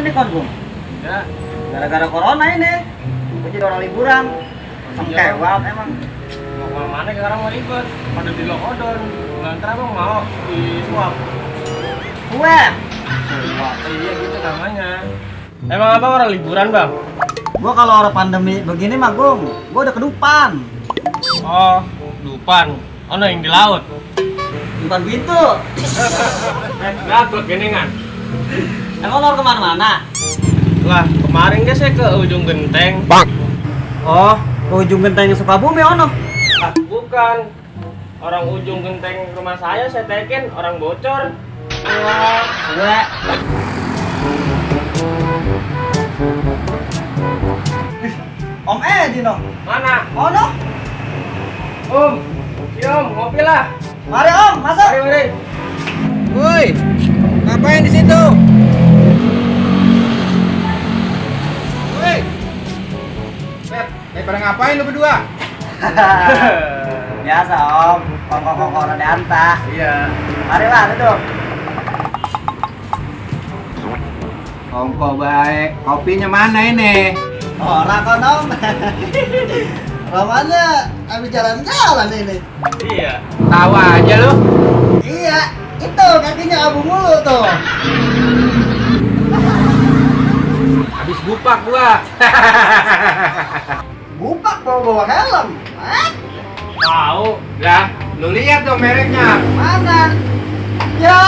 nih kon, Bung? Ya, Gara-gara corona ini. Gue jadi orang liburan. Sengkewat emang. mau kemana sekarang mau ribet? Pada di lockdown. Lantar abang mau di swab. Web. Iya gitu namanya. Emang abang orang liburan bang? Gue kalau orang pandemi begini mah, Bung, gue udah kedupan. Oh, dupan. Oh, no, yang di laut. Bukan gitu. Gakut geningan. Emang lo kemana-mana? Lah, kemarin guys saya ke ujung genteng. Oh, ke ujung genteng Sukabumi, ono. Ah, bukan. Orang ujung genteng rumah saya tekin orang bocor. Wah, gue. Om Edi no. Mana? Ono. Om, ngopi lah. Mari Om, masuk. Mari. Woi, ngapain di situ? Woi, pada ngapain lu berdua? Biasa Om, kongkong ada anta. Iya. Mari lah, duduk. Kongko baik, kopinya mana ini? Orang kon Om. Romanya habis jalan-jalan ini. Iya. Tahu aja lu. Iya, itu kakinya abu mulu tuh. Habis bupak gua. Bupak bawa helm. Tahu. Lah, lu lihat dong mereknya. Mana? Ya.